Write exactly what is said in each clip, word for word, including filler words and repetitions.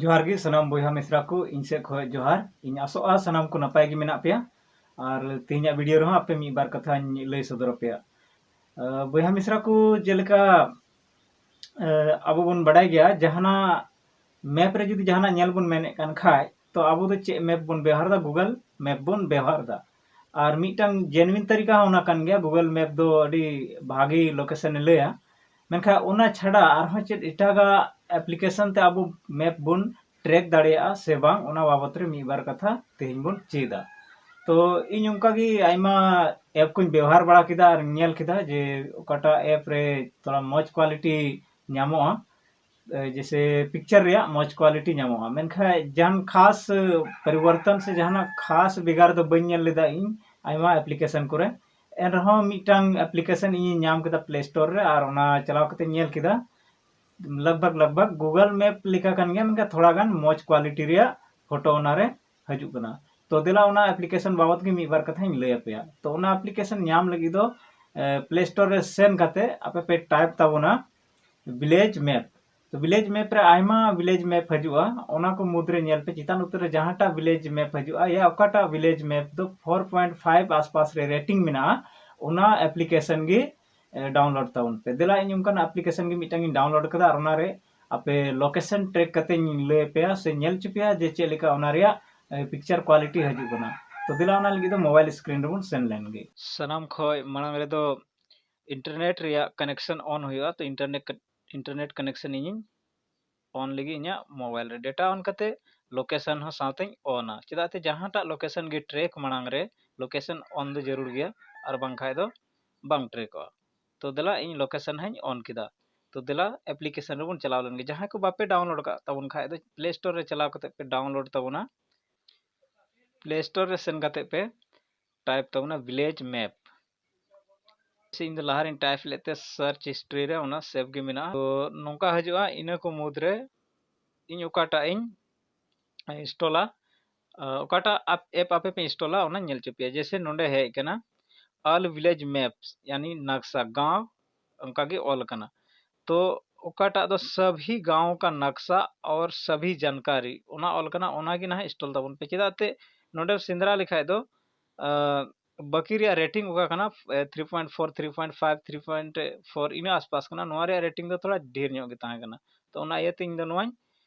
ᱡᱚᱦᱟᱨ ᱜᱮ ᱥᱟᱱᱟᱢ ᱵᱚᱭᱦᱟ ᱢᱤᱥᱨᱟ ᱠᱚ, ᱤᱧ ᱥᱮᱫ ᱠᱷᱚᱱ ᱡᱚᱦᱟᱨ᱾ ᱤᱧ ᱟᱥᱚᱜᱼᱟ ᱥᱟᱱᱟᱢ ᱠᱚ ᱱᱟᱯᱟᱭ ᱜᱮ ᱢᱮᱱᱟᱜ ᱯᱮᱭᱟ᱾ ᱟᱨ ᱛᱮᱦᱮᱧᱟᱜ ᱵᱷᱤᱰᱤᱭᱳ ᱨᱮᱦᱚᱸ ᱟᱯᱮ ᱢᱤᱫ ᱵᱟᱨ ᱠᱟᱛᱷᱟᱧ ᱞᱟᱹᱭ ᱥᱚᱫᱚᱨ ᱟᱯᱮᱭᱟ᱾ ᱟᱨ ᱵᱚᱭᱦᱟ ᱢᱤᱥᱨᱟ ᱠᱚ, ᱡᱮᱞᱮᱠᱟ ᱟᱵᱚ ᱵᱚᱱ ᱵᱟᱰᱟᱭ ᱜᱮᱭᱟ, ᱡᱟᱦᱟᱱᱟᱜ ᱢᱮᱯ ᱨᱮ ᱡᱩᱫᱤ ᱡᱟᱦᱟᱱᱟᱜ ᱧᱮᱞ ᱵᱚᱱ ᱢᱮᱱᱮᱫ ᱠᱟᱱ ᱠᱷᱟᱡ, ᱛᱚ ᱟᱵᱚ ᱫᱚ ᱪᱮᱫ ᱢᱮᱯ ᱵᱚᱱ ᱵᱮᱣᱦᱟᱨ ᱮᱫᱟ? ᱜᱩᱜᱚᱞ ᱢᱮᱯ ᱵᱚᱱ ᱵᱮᱣᱦᱟᱨ ᱮᱫᱟ᱾ ᱟᱨ ᱢᱤᱫᱴᱟᱝ ᱡᱮᱱᱩᱭᱤᱱ ᱛᱟᱹᱨᱤᱠᱟ ᱦᱚᱸ ᱚᱱᱟ ᱠᱟᱱ ᱜᱮᱭᱟ, ᱜᱩᱜᱚᱞ ᱢᱮᱯ ᱫᱚ ᱟᱹᱰᱤ ᱵᱷᱟᱜᱮ ᱞᱳᱠᱮᱥᱚᱱ ᱮ ᱞᱟᱹᱭᱟ᱾ ᱢᱮᱱᱠᱷᱟᱱ ᱚᱱᱟ ᱪᱷᱟᱰᱟ ᱟᱨᱦᱚᱸ ᱪᱮᱫ ᱮᱴᱟᱜᱟᱜ ᱮᱯᱞᱤᱠᱮᱥᱚᱱ ᱛᱮ ᱟᱵᱚ ᱢᱮᱯ ᱵᱚᱱ ᱴᱨᱮᱠ ᱫᱟᱲᱮᱭᱟᱜᱼᱟ ᱥᱮ ᱵᱟᱝ, ᱚᱱᱟ ᱵᱟᱵᱚᱛ ᱨᱮ ᱢᱤᱫ ᱵᱟᱨ ᱠᱟᱛᱷᱟ ᱛᱮᱦᱮᱧ ᱵᱚᱱ ᱪᱮᱫᱟ᱾ ᱛᱚ ᱤᱧ ᱚᱱᱠᱟᱜᱮ ᱟᱭᱢᱟ ᱮᱯ ᱠᱚᱧ ᱵᱮᱣᱦᱟᱨ ᱵᱟᱲᱟ ᱠᱮᱫᱟ ᱟᱨ ᱧᱮᱞ ᱠᱮᱫᱟ ᱡᱮ ᱚᱠᱟᱴᱟᱜ ᱮᱯ ᱨᱮ ᱛᱷᱚᱲᱟ ᱢᱚᱡᱽ ᱠᱳᱣᱟᱞᱤᱴᱤ ᱧᱟᱢᱚᱜᱼᱟ, ᱡᱮᱥᱮ ᱯᱤᱠᱪᱟᱨ ᱨᱮᱭᱟᱜ ᱢᱚᱡᱽ ᱠᱳᱣᱟᱞᱤᱴᱤ ᱧᱟᱢᱚᱜᱼᱟ᱾ ᱢᱮᱱᱠᱷᱟᱱ ᱡᱟᱦᱟᱱ ᱠᱷᱟᱥ ᱯᱚᱨᱤᱵᱚᱨᱛᱚᱱ ᱥᱮ ᱡᱟᱦᱟᱱᱟᱜ ᱠᱷᱟᱥ ᱵᱷᱮᱜᱟᱨ ᱫᱚ ᱵᱟᱹᱧ ᱧᱮᱞ ᱞᱮᱫᱟ ᱤᱧ ᱟᱭᱢᱟ ᱮᱯᱞᱤᱠᱮᱥᱚᱱ ᱠᱚᱨᱮ᱾ ᱮᱱᱨᱮᱦᱚᱸ ᱢᱤᱫᱴᱟᱝ ᱮᱯᱞᱤᱠᱮᱥᱚᱱ ᱤᱧᱤᱧ ᱧᱟᱢ ᱠᱮᱫᱟ ᱯᱞᱮ ᱥᱴᱳᱨ ᱨᱮ, ᱟᱨ ᱚᱱᱟ ᱪᱟᱞᱟᱣ ᱠᱟᱛᱮ ᱧᱮᱞ ᱠᱮᱫᱟ, ᱞᱟᱜᱽ ᱵᱷᱟᱜᱽ ᱞᱟᱜᱽ ᱵᱷᱟᱜᱽ ᱜᱩᱜᱚᱞ ᱢᱮᱯ ᱞᱮᱠᱟ ᱠᱟᱱ ᱜᱮᱭᱟ, ᱢᱮᱱᱠᱷᱟᱱ ᱛᱷᱚᱲᱟ ᱜᱟᱱ ᱢᱚᱡᱽ ᱠᱳᱣᱟᱞᱤᱴᱤ ᱨᱮᱭᱟᱜ ᱯᱷᱳᱴᱳ ᱚᱱᱟᱨᱮ ᱦᱤᱡᱩᱜ ᱠᱟᱱᱟ᱾ ᱛᱚ ᱫᱮᱞᱟ ᱚᱱᱟ ᱮᱯᱞᱤᱠᱮᱥᱚᱱ ᱵᱟᱵᱚᱛ ᱜᱮ ᱢᱤᱫ ᱵᱟᱨ ᱠᱟᱛᱷᱟᱧ ᱞᱟᱹᱭ ᱟᱯᱮᱭᱟ᱾ ᱛᱚ ᱚᱱᱟ ᱮᱯᱞᱤᱠᱮᱥᱚᱱ ᱧᱟᱢ ᱞᱟᱹᱜᱤᱫ ᱫᱚ ᱯᱞᱮ ᱥᱴᱳᱨ ᱨᱮ ᱥᱮᱱ ᱠᱟᱛᱮ ᱟᱯᱮ ᱯᱮ ᱴᱟᱭᱤᱯ ᱛᱟᱵᱚᱱᱟ ᱵᱷᱤᱞᱮᱡᱽ ᱢᱮᱯ᱾ ᱛᱚ ᱵᱷᱤᱞᱮᱡᱽ ᱢᱮᱯ ᱨᱮ ᱟᱭᱢᱟ ᱵᱷᱤᱞᱮᱡᱽ ᱢᱮᱯ ᱦᱤᱡᱩᱜᱼᱟ, ᱚᱱᱟ ᱠᱚ ᱢᱩᱫᱽᱨᱮ ᱧᱮᱞ ᱯᱮ ᱪᱮᱛᱟᱱ ᱩᱛᱟᱹᱨ ᱨᱮ ᱡᱟᱦᱟᱸᱴᱟᱜ ᱵᱷᱤᱞᱮᱡᱽ ᱢᱮᱯ ᱦᱤᱡᱩᱜᱼᱟ, ᱭᱟ ᱚᱠᱟᱴᱟᱜ ᱵᱷᱤᱞᱮᱡᱽ ᱢᱮᱯ ᱫᱚ ᱯᱷᱳᱨ ᱯᱚᱭᱮᱱᱴ ᱯᱷᱟᱭᱤᱵᱷ ᱟᱥᱯᱟᱥ ᱨᱮ ᱨᱮᱴᱤᱝ ᱢᱮᱱᱟᱜᱼᱟ, ᱚᱱᱟ ᱮᱯᱞᱤᱠᱮᱥᱚᱱ ᱜᱮ ᱰᱟᱣᱩᱱᱞᱳᱰ ᱛᱟᱵᱚᱱ ᱯᱮ᱾ ᱫᱮᱞᱟ ᱤᱧ ᱚᱱᱠᱟᱱ ᱮᱯᱞᱤᱠᱮᱥᱚᱱ ᱜᱮ ᱢᱤᱫᱴᱟᱝ ᱤᱧ ᱰᱟᱣᱩᱱᱞᱳᱰ ᱠᱟᱫᱟ, ᱟᱨ ᱚᱱᱟᱨᱮ ᱟᱯᱮ ᱞᱳᱠᱮᱥᱚᱱ ᱴᱨᱮᱠ ᱠᱟᱛᱮᱧ ᱞᱟᱹᱭ ᱟᱯᱮᱭᱟ ᱥᱮ ᱧᱮᱞ ᱦᱚᱪᱚ ᱯᱮᱭᱟ ᱡᱮ ᱪᱮᱫ ᱞᱮᱠᱟ ᱚᱱᱟ ᱨᱮᱭᱟᱜ ᱯᱤᱠᱪᱟᱨ ᱠᱳᱣᱟᱞᱤᱴᱤ ᱦᱤᱡᱩᱜ ᱠᱟᱱᱟ᱾ ᱛᱚ ᱫᱮᱞᱟ ᱚᱱᱟ ᱞᱟᱹᱜᱤᱫ ᱫᱚ ᱢᱳᱵᱟᱭᱤᱞ ᱥᱠᱨᱤᱱ ᱨᱮᱵᱚᱱ ᱥᱮᱱ ᱞᱮᱱ ᱜᱮ᱾ ᱥᱟᱱᱟᱢ ᱠᱷᱚᱡ ᱢᱟᱲᱟᱝ ᱨᱮᱫᱚ ᱤᱱᱴᱟᱨᱱᱮᱴ ᱨᱮᱭᱟᱜ ᱠᱟᱱᱮᱠᱥᱚᱱ ᱚᱱ ᱦᱩᱭᱩᱜᱼᱟ᱾ ᱛᱚ ᱤᱱᱴᱟᱨᱱᱮᱴ, ᱤᱱᱴᱟᱨᱱᱮᱴ ᱠᱟᱱᱮᱠᱥᱚᱱ ᱤᱧᱤᱧ ᱚᱱ ᱞᱟᱹᱜᱤᱫ ᱤᱧᱟᱹᱜ ᱢᱳᱵᱟᱭᱤᱞ ᱨᱮ᱾ ᱰᱮᱴᱟ ᱚᱱ ᱠᱟᱛᱮ ᱞᱳᱠᱮᱥᱚᱱ ᱦᱚᱸ ᱥᱟᱶᱛᱮᱧ ᱚᱱᱟ, ᱪᱮᱫᱟᱜ ᱛᱮ ᱡᱟᱦᱟᱸᱴᱟᱜ ᱞᱳᱠᱮᱥᱚᱱ ᱜᱮ ᱴᱨᱮᱠ ᱢᱟᱲᱟᱝ ᱨᱮ ᱞᱳᱠᱮᱥᱚᱱ ᱚᱱ ᱫᱚ ᱡᱟᱹᱨᱩᱲ ᱜᱮᱭᱟ, ᱟᱨ ᱵᱟᱝᱠᱷᱟᱡ ᱫᱚ ᱵᱟᱝ ᱴᱨᱮᱠᱚᱜᱼᱟ᱾ ᱛᱚ ᱫᱮᱞᱟ ᱤᱧ ᱞᱳᱠᱮᱥᱚᱱ ᱦᱚᱸᱧ ᱚᱱ ᱠᱮᱫᱟ᱾ ᱛᱚ ᱫᱮᱞᱟ ᱮᱯᱞᱤᱠᱮᱥᱚᱱ ᱨᱮᱵᱚᱱ ᱪᱟᱞᱟᱣ ᱞᱮᱱ ᱜᱮ᱾ ᱡᱟᱦᱟᱸᱭ ᱠᱚ ᱵᱟᱯᱮ ᱰᱟᱣᱩᱱᱞᱳᱰ ᱟᱠᱟᱫ ᱛᱟᱵᱚᱱ ᱠᱷᱟᱡ ᱫᱚ ᱯᱞᱮ ᱥᱴᱳᱨ ᱨᱮ ᱪᱟᱞᱟᱣ ᱠᱟᱛᱮ ᱯᱮ ᱰᱟᱣᱩᱱᱞᱳᱰ ᱛᱟᱵᱚᱱᱟ᱾ ᱯᱞᱮ ᱥᱴᱳᱨ ᱨᱮ ᱥᱮᱱ ᱠᱟᱛᱮ ᱯᱮ ᱴᱟᱭᱤᱯ ᱛᱟᱵᱚᱱᱟ ᱵᱷᱤᱞᱮᱡᱽ ᱢᱮᱯ᱾ ᱥᱮ ᱤᱧ ᱫᱚ ᱞᱟᱦᱟ ᱨᱤᱧ ᱴᱟᱭᱤᱯ ᱞᱮᱫ ᱛᱮ ᱥᱟᱨᱪ ᱦᱤᱥᱴᱨᱤ ᱨᱮ ᱚᱱᱟ ᱥᱮᱵᱷ ᱜᱮ ᱢᱮᱱᱟᱜᱼᱟ᱾ ᱛᱚ ᱱᱚᱝᱠᱟ ᱦᱤᱡᱩᱜᱼᱟ, ᱤᱱᱟᱹ ᱠᱚ ᱢᱩᱫᱽᱨᱮ ᱤᱧ ᱚᱠᱟᱴᱟᱜ ᱤᱧ ᱤᱱᱥᱴᱚᱞᱟ, ᱟᱨ ᱚᱠᱟᱴᱟᱜ ᱮᱯ ᱟᱯᱮ ᱯᱮ ᱤᱱᱥᱴᱚᱞᱟ ᱚᱱᱟᱧ ᱧᱮᱞ ᱦᱚᱪᱚ ᱯᱮᱭᱟ᱾ ᱡᱮᱭᱥᱮ ᱱᱚᱰᱮ ᱦᱮᱡ ᱠᱟᱱᱟ ᱚᱞ ᱵᱷᱤᱞᱮᱡᱽ ᱢᱮᱯᱥ, ᱭᱟᱱᱤ ᱱᱟᱠᱥᱟ ᱜᱟᱶ, ᱚᱱᱠᱟ ᱜᱮ ᱚᱞ ᱠᱟᱱᱟ᱾ ᱛᱚ ᱚᱠᱟᱴᱟᱜ ᱫᱚ ᱥᱟᱵᱷᱤ ᱜᱟᱸᱣ ᱠᱟ ᱱᱟᱠᱥᱟ ᱚᱨ ᱥᱟᱵᱷᱤ ᱡᱟᱱᱠᱟᱨᱤ, ᱚᱱᱟ ᱚᱞ ᱠᱟᱱᱟ, ᱚᱱᱟᱜᱮ ᱱᱟᱦᱟᱜ ᱤᱱᱥᱴᱚᱞ ᱛᱟᱵᱚᱱ ᱯᱮ᱾ ᱪᱮᱫᱟᱜ ᱛᱮ ᱱᱚᱰᱮ ᱥᱮᱸᱫᱽᱨᱟ ᱞᱮᱠᱷᱟᱡ ᱫᱚ ᱵᱟᱹᱠᱤ ᱨᱮᱭᱟᱜ ᱨᱮᱴᱤᱝ ᱚᱠᱟ ᱠᱟᱱᱟ, three point four, three point five, three point four, ᱤᱱᱟᱹ ᱟᱥᱯᱟᱥ ᱠᱟᱱᱟ᱾ ᱱᱚᱣᱟ ᱨᱮᱭᱟᱜ ᱨᱮᱴᱤᱝ ᱫᱚ ᱛᱷᱚᱲᱟ ᱰᱷᱮᱨ ᱧᱚᱜ ᱜᱮ ᱛᱟᱦᱮᱸ ᱠᱟᱱᱟ᱾ ᱛᱚ ᱚᱱᱟ ᱤᱭᱟᱹᱛᱮ ᱤᱧ ᱫᱚ ᱱᱚᱣᱟᱧ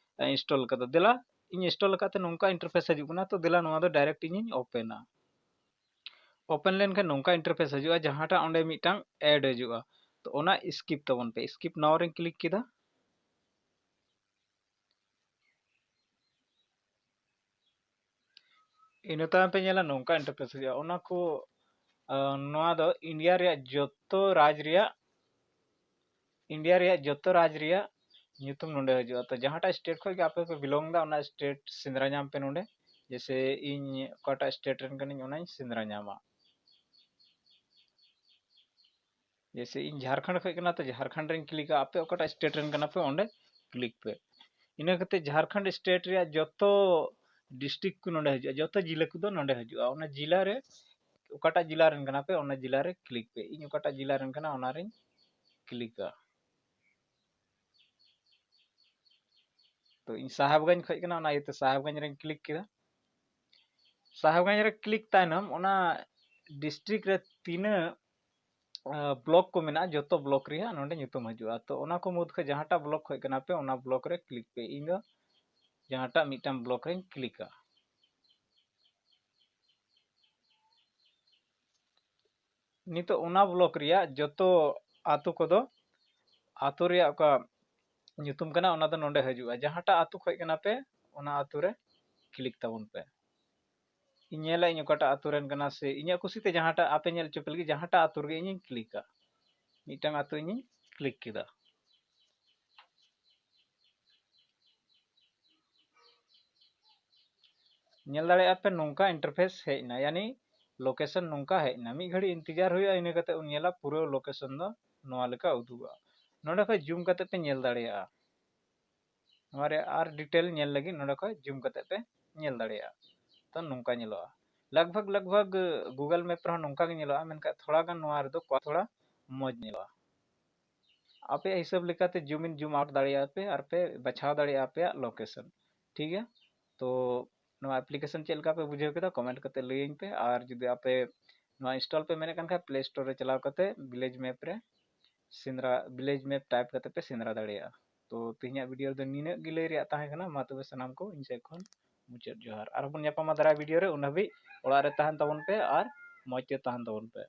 ᱤᱱᱥᱴᱚᱞ ᱠᱟᱫᱟ᱾ ᱫᱮᱞᱟ, ᱤᱧ ᱤᱱᱥᱴᱚᱞ ᱟᱠᱟᱫ ᱛᱮ ᱱᱚᱝᱠᱟ ᱤᱱᱴᱟᱨᱯᱷᱮᱥ ᱦᱤᱡᱩᱜ ᱠᱟᱱᱟ᱾ ᱛᱚ ᱫᱮᱞᱟ, ᱱᱚᱣᱟ ᱫᱚ ᱰᱟᱭᱨᱮᱠᱴ ᱤᱧᱤᱧ ᱳᱯᱮᱱᱟ᱾ ᱳᱯᱮᱱ ᱞᱮᱱᱠᱷᱟᱱ ᱱᱚᱝᱠᱟ ᱤᱱᱴᱟᱨᱯᱷᱮᱥ ᱦᱤᱡᱩᱜᱼᱟ, ᱡᱟᱦᱟᱸᱴᱟᱜ ᱚᱸᱰᱮ ᱢᱤᱫᱴᱟᱝ ᱮᱰ ᱦᱤᱡᱩᱜᱼᱟ᱾ ᱛᱚ ᱚᱱᱟ ᱥᱠᱤᱯ ᱛᱟᱵᱚᱱ ᱯᱮ᱾ ᱥᱠᱤᱯ ᱱᱟᱣ ᱨᱮᱧ ᱠᱞᱤᱠ ᱠᱮᱫᱟ᱾ ᱤᱱᱟᱹ ᱛᱟᱭᱚᱢ ᱯᱮ ᱧᱮᱞᱟ ᱱᱚᱝᱠᱟ ᱤᱱᱴᱟᱨᱯᱷᱮᱥ ᱦᱤᱡᱩᱜᱼᱟ᱾ ᱚᱱᱟ ᱠᱚ, ᱟᱸ, ᱱᱚᱣᱟ ᱫᱚ ᱤᱱᱰᱤᱭᱟ ᱨᱮᱭᱟᱜ ᱡᱚᱛᱚ ᱨᱟᱡᱽ ᱨᱮᱭᱟᱜ, ᱤᱱᱰᱤᱭᱟ ᱨᱮᱭᱟᱜ ᱡᱚᱛᱚ ᱨᱟᱡᱽ ᱨᱮᱭᱟᱜ ᱧᱩᱛᱩᱢ ᱱᱚᱰᱮ ᱦᱤᱡᱩᱜᱼᱟ᱾ ᱛᱚ ᱡᱟᱦᱟᱸᱴᱟᱜ ᱥᱴᱮᱴ ᱠᱷᱚᱱ ᱜᱮ ᱟᱯᱮ ᱯᱮ ᱵᱤᱞᱚᱝ ᱮᱫᱟ, ᱚᱱᱟ ᱥᱴᱮᱴ ᱥᱮᱸᱫᱽᱨᱟ ᱧᱟᱢ ᱯᱮ ᱱᱚᱰᱮ᱾ ᱡᱮᱭᱥᱮ ᱤᱧ ᱚᱠᱟᱴᱟᱜ ᱥᱴᱮᱴ ᱨᱮᱱ ᱠᱟᱹᱱᱟᱹᱧ, ᱚᱱᱟᱧ ᱥᱮᱸᱫᱽᱨᱟ ᱧᱟᱢᱟ᱾ ᱡᱮᱭᱥᱮ ᱤᱧ ᱡᱷᱟᱲᱠᱷᱚᱸᱰ ᱠᱷᱚᱱ ᱠᱟᱱᱟ, ᱛᱚ ᱡᱷᱟᱲᱠᱷᱚᱸᱰ ᱨᱮᱧ ᱠᱞᱤᱠᱟ᱾ ᱟᱯᱮ ᱚᱠᱟᱴᱟᱜ ᱥᱴᱮᱴ ᱨᱮᱱ ᱠᱟᱱᱟ ᱯᱮ, ᱚᱸᱰᱮ ᱠᱞᱤᱠ ᱯᱮ᱾ ᱤᱱᱟᱹ ᱠᱟᱛᱮ ᱡᱷᱟᱲᱠᱷᱚᱸᱰ ᱥᱴᱮᱴ ᱨᱮᱭᱟᱜ ᱡᱚᱛᱚ ᱰᱤᱥᱴᱨᱤᱠᱴ ᱠᱚ ᱱᱚᱰᱮ ᱦᱤᱡᱩᱜᱼᱟ, ᱡᱚᱛᱚ ᱡᱤᱞᱟᱹ ᱠᱚᱫᱚ ᱱᱚᱰᱮ ᱦᱤᱡᱩᱜᱼᱟ᱾ ᱚᱱᱟ ᱡᱤᱞᱟ ᱨᱮ ᱚᱠᱟᱴᱟᱜ ᱡᱤᱞᱟ ᱨᱮᱱ ᱠᱟᱱᱟ ᱯᱮ, ᱚᱱᱟ ᱡᱤᱞᱟ ᱨᱮ ᱠᱞᱤᱠ ᱯᱮ᱾ ᱤᱧ ᱚᱠᱟᱴᱟᱜ ᱡᱤᱞᱟ ᱨᱮᱱ ᱠᱟᱱᱟ, ᱚᱱᱟ ᱨᱮᱧ ᱠᱞᱤᱠᱟ᱾ ᱛᱚ ᱤᱧ ᱥᱟᱦᱮᱵᱽᱜᱚᱸᱡᱽ ᱠᱷᱚᱱ ᱠᱟᱱᱟ, ᱚᱱᱟ ᱤᱭᱟᱹᱛᱮ ᱥᱟᱦᱮᱵᱽᱜᱚᱸᱡᱽ ᱨᱮᱧ ᱠᱞᱤᱠ ᱠᱮᱫᱟ᱾ ᱥᱟᱦᱮᱵᱽᱜᱚᱸᱡᱽ ᱨᱮ ᱠᱞᱤᱠ ᱛᱟᱭᱱᱚᱢ ᱚᱱᱟ ᱰᱤᱥᱴᱨᱤᱠᱴ ᱨᱮ ᱛᱤᱱᱟᱹᱜ, ᱟᱸ, ᱵᱞᱚᱠ ᱠᱚ ᱢᱮᱱᱟᱜᱼᱟ, ᱡᱚᱛᱚ ᱵᱞᱚᱠ ᱨᱮᱭᱟᱜ ᱱᱚᱰᱮ ᱧᱩᱛᱩᱢ ᱦᱤᱡᱩᱜᱼᱟ᱾ ᱛᱚ ᱚᱱᱟ ᱠᱚ ᱢᱩᱫᱽ ᱠᱷᱚᱱ ᱡᱟᱦᱟᱸᱴᱟᱜ ᱵᱞᱚᱠ ᱠᱷᱚᱱ ᱠᱟᱱᱟ ᱯᱮ, ᱚᱱᱟ ᱵᱞᱚᱠ ᱨᱮ ᱠᱞᱤᱠ ᱯᱮ᱾ ᱤᱧ ᱫᱚ ᱡᱟᱦᱟᱸᱴᱟᱜ ᱢᱤᱫᱴᱟᱝ ᱵᱞᱚᱠ ᱨᱮᱧ ᱠᱞᱤᱠᱟ᱾ ᱱᱤᱛᱚᱜ ᱚᱱᱟ ᱵᱞᱚᱠ ᱨᱮᱭᱟᱜ ᱡᱚᱛᱚ ᱟᱛᱳ ᱠᱚᱫᱚ, ᱟᱛᱳ ᱨᱮᱭᱟᱜ ᱚᱠᱟ ᱧᱩᱛᱩᱢ ᱠᱟᱱᱟ, ᱚᱱᱟ ᱫᱚ ᱱᱚᱰᱮ ᱦᱤᱡᱩᱜᱼᱟ᱾ ᱡᱟᱦᱟᱸᱴᱟᱜ ᱟᱛᱳ ᱠᱷᱚᱱ ᱠᱟᱱᱟ ᱯᱮ, ᱚᱱᱟ ᱟᱛᱳ ᱨᱮ ᱠᱞᱤᱠ ᱛᱟᱵᱚᱱ ᱯᱮ᱾ ᱤᱧ ᱧᱮᱞᱟ ᱤᱧ ᱚᱠᱟᱴᱟᱜ ᱟᱛᱳ ᱨᱮᱱ ᱠᱟᱱᱟ, ᱥᱮ ᱤᱧᱟᱹᱜ ᱠᱩᱥᱤᱛᱮ ᱡᱟᱦᱟᱸᱴᱟᱜ, ᱟᱯᱮ ᱧᱮᱞ ᱦᱚᱪᱚ ᱯᱮ ᱞᱟᱹᱜᱤᱫ, ᱡᱟᱦᱟᱸᱴᱟᱜ ᱟᱛᱳ ᱨᱮᱜᱮ ᱤᱧᱤᱧ ᱠᱞᱤᱠᱟ᱾ ᱢᱤᱫᱴᱟᱝ ᱟᱛᱳ ᱤᱧᱤᱧ ᱠᱞᱤᱠ ᱠᱮᱫᱟ᱾ ᱧᱮᱞ ᱫᱟᱲᱮᱭᱟᱜᱼᱟ ᱯᱮ, ᱱᱚᱝᱠᱟ ᱤᱱᱴᱟᱨᱯᱷᱮᱥ ᱦᱮᱡ ᱮᱱᱟ, ᱭᱟᱱᱤ ᱞᱳᱠᱮᱥᱚᱱ ᱱᱚᱝᱠᱟ ᱦᱮᱡ ᱮᱱᱟ᱾ ᱢᱤᱫ ᱜᱷᱟᱹᱲᱤᱡ ᱤᱱᱛᱮᱡᱟᱨ ᱦᱩᱭᱩᱜᱼᱟ, ᱤᱱᱟᱹ ᱠᱟᱛᱮ ᱩᱱ ᱧᱮᱞᱟ ᱯᱩᱨᱟᱹ ᱞᱳᱠᱮᱥᱚᱱ ᱫᱚ ᱱᱚᱣᱟ ᱞᱮᱠᱟ ᱩᱫᱩᱜᱚᱜᱼᱟ᱾ ᱱᱚᱰᱮ ᱠᱷᱚᱱ ᱡᱩᱢ ᱠᱟᱛᱮ ᱯᱮ ᱧᱮᱞ ᱫᱟᱲᱮᱭᱟᱜᱼᱟ᱾ ᱱᱚᱣᱟ ᱨᱮ ᱟᱨ ᱰᱤᱴᱮᱞ ᱧᱮᱞ ᱞᱟᱹᱜᱤᱫ ᱱᱚᱰᱮ ᱠᱷᱚᱱ ᱡᱩᱢ ᱠᱟᱛᱮ ᱯᱮ ᱧᱮᱞ ᱫᱟᱲᱮᱭᱟᱜᱼᱟ᱾ ᱛᱚ ᱱᱚᱝᱠᱟ ᱧᱮᱞᱚᱜᱼᱟ᱾ ᱞᱟᱜᱽ ᱵᱷᱟᱜᱽ, ᱞᱟᱜᱽ ᱵᱷᱟᱜᱽ Google Map ᱨᱮᱦᱚᱸ ᱱᱚᱝᱠᱟ ᱜᱮ ᱧᱮᱞᱚᱜᱼᱟ, ᱢᱮᱱᱠᱷᱟᱱ ᱛᱷᱚᱲᱟ ᱜᱟᱱ ᱱᱚᱣᱟ ᱨᱮᱫᱚ ᱠᱚ-, ᱛᱷᱚᱲᱟ ᱢᱚᱡᱽ ᱧᱮᱞᱚᱜᱼᱟ᱾ ᱟᱯᱮᱭᱟᱜ ᱦᱤᱥᱟᱹᱵ ᱞᱮᱠᱟᱛᱮ zoom in zoom out ᱫᱟᱲᱮᱭᱟᱜᱼᱟ ᱯᱮ ᱟᱨ ᱯᱮ ᱵᱟᱪᱷᱟᱣ ᱫᱟᱲᱮᱭᱟᱜᱼᱟ ᱟᱯᱮᱭᱟᱜ location᱾ ᱴᱷᱤᱠ ᱜᱮᱭᱟ, ᱛᱚ ᱱᱚᱣᱟ application ᱪᱮᱫ ᱞᱮᱠᱟ ᱯᱮ ᱵᱩᱡᱷᱟᱹᱣ ᱠᱮᱫᱟ comment ᱠᱟᱛᱮ ᱞᱟᱹᱭᱟᱹᱧ ᱯᱮ᱾ ᱟᱨ ᱡᱩᱫᱤ ᱟᱯᱮ ᱱᱚᱣᱟ install ᱯᱮ ᱢᱮᱱᱮᱫ ᱠᱟᱱ ᱠᱷᱟᱱ Play Store ᱨᱮ ᱪᱟᱞᱟᱣ ᱠᱟᱛᱮ village map ᱨᱮ ᱥᱮᱸᱫᱽᱨᱟ village map type ᱠᱟᱛᱮ ᱯᱮ ᱥᱮᱸᱫᱽᱨᱟ ᱫᱟᱲᱮᱭᱟᱜᱼᱟ᱾ ᱛᱚ ᱛᱮᱦᱮᱧᱟᱜ video ᱨᱮᱫᱚ ᱱᱤᱱᱟᱹᱜ ᱜᱮ ᱞᱟᱹᱭ ᱨᱮᱭᱟᱜ ᱛᱟᱦᱮᱸ ᱠᱟᱱᱟ᱾ ᱢᱟ ᱛᱚᱵᱮ ᱥᱟᱱᱟᱢ ᱠᱚ ᱤᱧ ᱥᱮᱫ ᱠᱷᱚᱱ ᱢᱩᱪᱟᱹᱫ ᱡᱚᱦᱟᱨ᱾ ᱟᱨᱦᱚᱸ ᱵᱚᱱ ᱧᱟᱯᱟᱢᱟ ᱫᱟᱨᱟᱭ video ᱨᱮ᱾ ᱩᱱ ᱦᱟᱹᱵᱤᱡ ᱚᱲᱟᱜ ᱨᱮ ᱛᱟᱦᱮᱱ ᱛᱟᱵᱚᱱ ᱯᱮ ᱟᱨ ᱢᱚᱡᱽ ᱛᱮ ᱛᱟᱦᱮᱱ ᱛᱟᱵᱚᱱ ᱯᱮ᱾